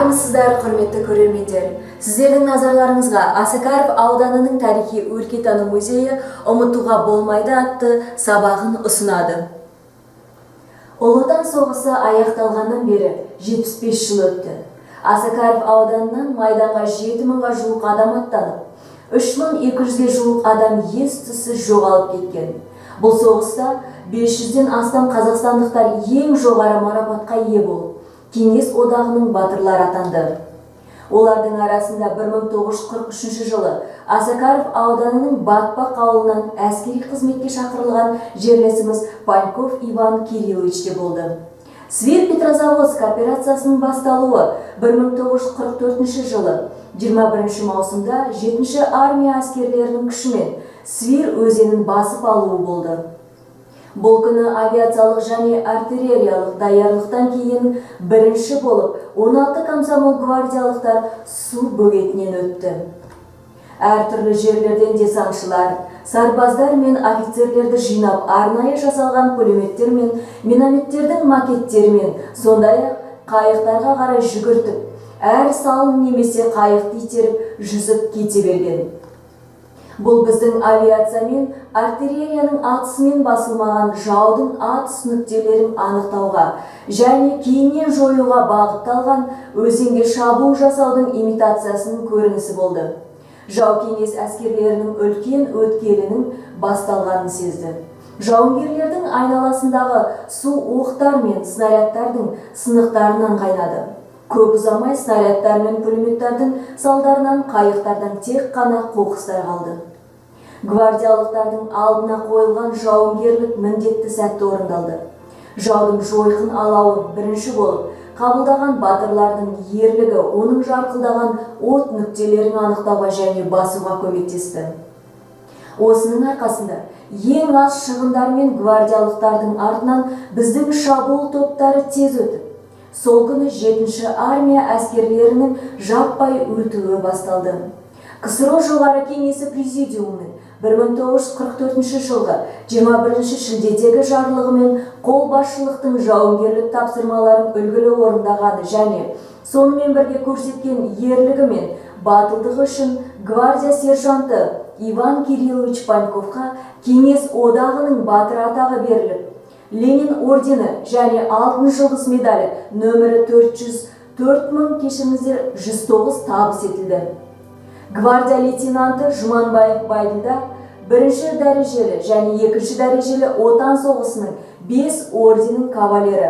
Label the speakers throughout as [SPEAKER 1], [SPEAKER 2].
[SPEAKER 1] Армысыздар, құрметті көрермендер! Сіздердің назарларыңызға Осакаров ауданының тарихи өлкетану музейі «Ұмытуға болмайды» атты сабағын ұсынады. Ұлы Отан соғысы аяқталғаннан бері 75 жыл өтті. Осакаров ауданынан майданға 7 мыңға жуық адам аттанып, 3200-ге жуық адам ес-түссіз жоғалып кеткен. Бұл соғыста 500-ден астам қазақстандықтар ең жоғары марапатқа ие болып, Кеңес Одағының батырлары атанды. Олардың арасында 1943 жылы Осакаров ауданының Батпақ ауылынан әскери қызметке шақырылған жерлесіміз Паньков Иван Кириллович те болды. Свирь Петрозаводск операциясының басталуы 1944 жылы 21 маусымда 7 армия әскерлерінің күшімен Свирь өзенін басып алуы болды. Бұл күні авиациялық және артиллериялық даярлықтан кейін бірінші болып 16 комсомол гвардиялықтар су бөгетінен өтті. Әртүрлі жерлерден десантшылар, сарбаздар мен офицерлерді жинап, арнайы жасалған пулеметтер мен минометтердің макеттерімен, сондай-ақ қайықтарға қарай жүгіртіп, әр салын немесе қайықты итеріп, жүзіп кете берген. Бұл біздің авиация мен артиллерияның атысымен басылмаған жаудың атыс нүктелерін анықтауға және кейіннен жоюға бағытталған өзенге шабуыл жасаудың имитациясының көрінісі болды. Жау кеңес әскерлерінің үлкен өткелінің басталғанын сезді. Жауынгерлердің айналасындағы су оқтар мен снарядтардың сынықтарынан қайнады. Көп ұзамай снарядтар мен пулеметтердің салдарынан қайықтардан тек қана қоқыстар қалды. Гвардиялықтардың алдына қойылған жауынгерлік міндетті сәтті орындалды. Жаудың жойқын алауын бірінші болып қабылдаған батырлардың ерлігі оның жарқылдаған от нүктелерін анықтауға және басуға көмектесті. Осының арқасында ең аз шығындармен гвардиялықтардың артынан біздің шабуыл топтары тез өтіп, сол күні жетінші армия әскерлерінің жаппай өтуі басталды. КСРО Жоғары Кеңесі Президиумының 1944 жылғы 21 шілдедегі жарлығымен қолбасшылықтың жауынгерлік тапсырмаларын үлгілі орындағаны және сонымен бірге көрсеткен ерлігі мен батылдығы үшін гвардия сержанты Иван Кириллович Паньковқа Кеңес Одағының Батыры атағы беріліп, Ленин ордені және Алтын Жұлдыз медалі нөмірі 404 мың, кешіріңіздер, 109 табыс етілді. Гвардия лейтенанты Жұманбаев Байділда бірінші дәрежелі және екінші дәрежелі Отан соғысының бес орденінің кавалері.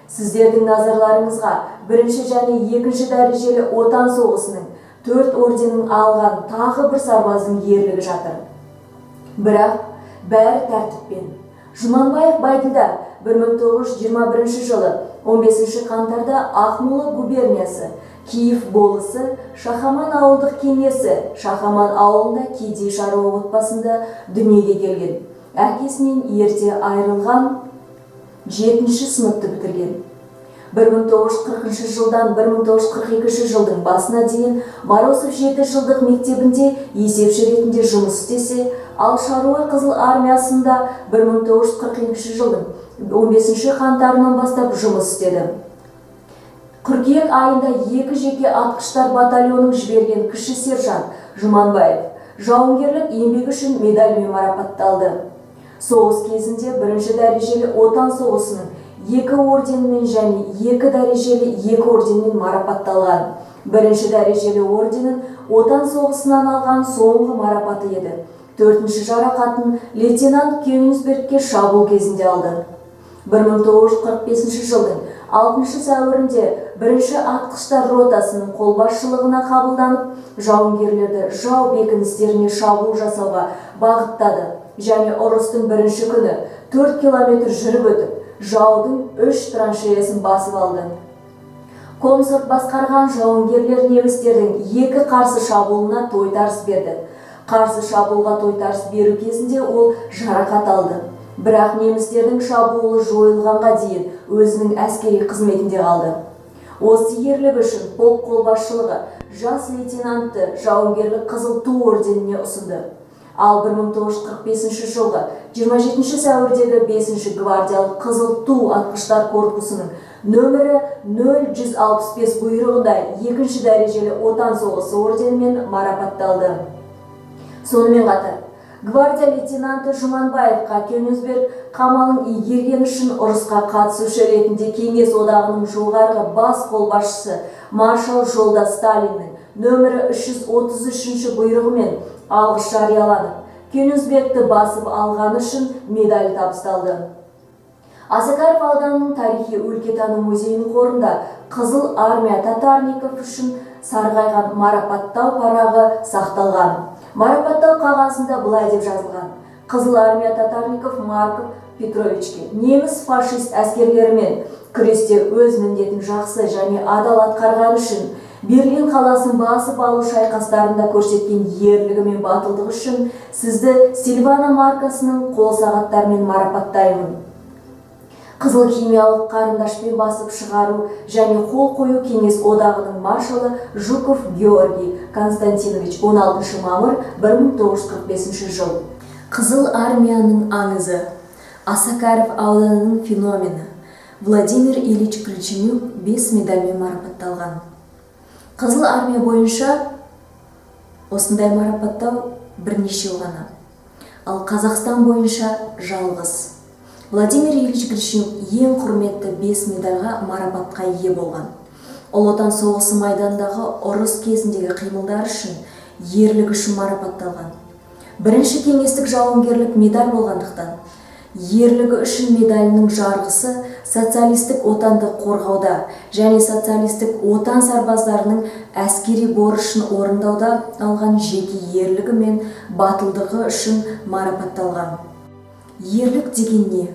[SPEAKER 1] Сіздердің назарларыңызға бірінші және екінші дәрежелі Отан соғысының төрт орденін алған тағы бір сарбаздың ерлігі жатыр. Бірақ бәрі тәртіппен. Жұманбаев Байділда 1921 жылы 15 қаңтарда Ақмола губерниясы, Киев болысы, Шахаман ауылдық кеңесі, Шахаман ауылында кедей шаруа отбасында дүниеге келген. Әкесінен ерте айырылған, жетінші сыныпты бітірген. 1940 жылдан 1942 жылдың басына дейін Морозов жеті жылдық мектебінде есепші ретінде жұмыс істесе, ал шаруа қызыл армиясында 1942 жылдың 15 қаңтарынан бастап жұмыс істеді. Қыркүйек айында екі жеке атқыштар батальонын жіберген кіші сержант Жұманбаев «Жауынгерлік еңбегі үшін» медальмен марапатталды. Соғыс кезінде бірінші дәрежелі Отан соғысының екі орденімен және екі дәрежелі екі орденмен марапатталған. Бірінші дәрежелі орденін Отан соғысынан алған соңғы марапаты еді. Төртінші жарақатын лейтенант Кёнигсбергке шабуыл кезінде алды. 1945 жылдың 6 сәуірінде бірінші атқыштар ротасының қолбасшылығына қабылданып, жауынгерлерді жау бекіністеріне шабуыл жасауға бағыттады және ұрыстың бірінші күні 4 километр жүріп өтіп, жаудың үш траншеясын басып алды. Комсорг басқарған жауынгерлер немістердің екі қарсы шабуылына тойтарыс берді. Қарсы шабуылға тойтарыс беру кезінде ол жарақат алды, бірақ немістердің шабуылы жойылғанға дейін өзінің әскери қызметінде қалды. Осы ерлігі үшін полк қолбасшылығы жас лейтенантты Жауынгерлік Қызыл Ту орденіне ұсынды. Ал 1945 жылғы 27 сәуірдегі 5 гвардиялық Қызыл Ту атқыштар корпусының нөмірі 0165 бұйрығында 2 дәрежелі Отан соғысы орденімен марапатталды. Сонымен қатар, гвардия лейтенанты Жұманбаевқа Кёнигсберг қамалын игерген үшін ұрысқа қатысушы ретінде Кеңес Одағының жоғарғы бас қолбасшысы маршал жолдас Сталиннің нөмірі 333 бұйрығымен алғыс жарияланып, Кёнигсбергті басып алғаны үшін медаль табысталды. Осакаров ауданының тарихи өлкетану музейінің қорында Қызыл Армия Татарников үшін сарғайған марапаттау парағы сақталған. Марапаттау қағазында былай деп жазылған: Қызыл Армия Татарников Марков Петровичке неміс фашист әскерлерімен күресте өз міндетін жақсы және адал атқарғаны үшін, Берлин қаласын басып алу шайқастарында көрсеткен ерлігі мен батылдығы үшін сізді Сильвана маркасының қол сағаттарымен марапаттаймын. Қызыл химиялық қарындашпен басып шығару және қол қою Кеңес Одағының маршалы Жуков Георгий Константинович, 16 мамыр 1945 жыл. Қызыл Армияның аңызы, Осакаров ауданының феномені Владимир Ильич Гречанюк 5 медальмен марапатталған. Қызыл Армия бойынша осындай марапаттау бірнешеу ғана. Ал Қазақстан бойынша жалғыз. Владимир Ильич Гречанюк ең құрметті 5 медальға марапатқа ие болған. Ұлы Отан соғысы майдандағы ұрыс кезіндегі қимылдары үшін, ерлігі үшін марапатталған. Бірінші кеңестік жауынгерлік медаль болғандықтан, ерлігі үшін медалінің жарғысы социалистік отанды қорғауда және социалистік отан сарбаздарының әскери борышын орындауда алған жеке ерлігі мен батылдығы үшін марапатталған. Ерлік деген не?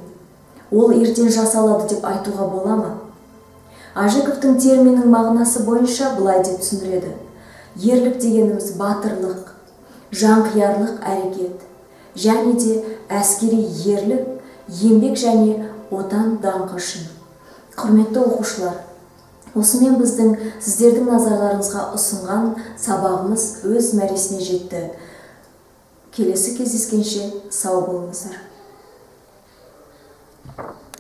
[SPEAKER 1] Ол ертең жасалады деп айтуға бола ма? Ажиковтың терминнің мағынасы бойынша былай деп түсіндіреді: ерлік дегеніміз батырлық, жанқиярлық әрекет және де әскери ерлік, еңбек және отан даңқы үшін. Құрметті оқушылар, осымен біздің сіздердің назарларыңызға ұсынған сабағымыз өз мәресіне жетті. Келесі кездескенше сау болыңыздар.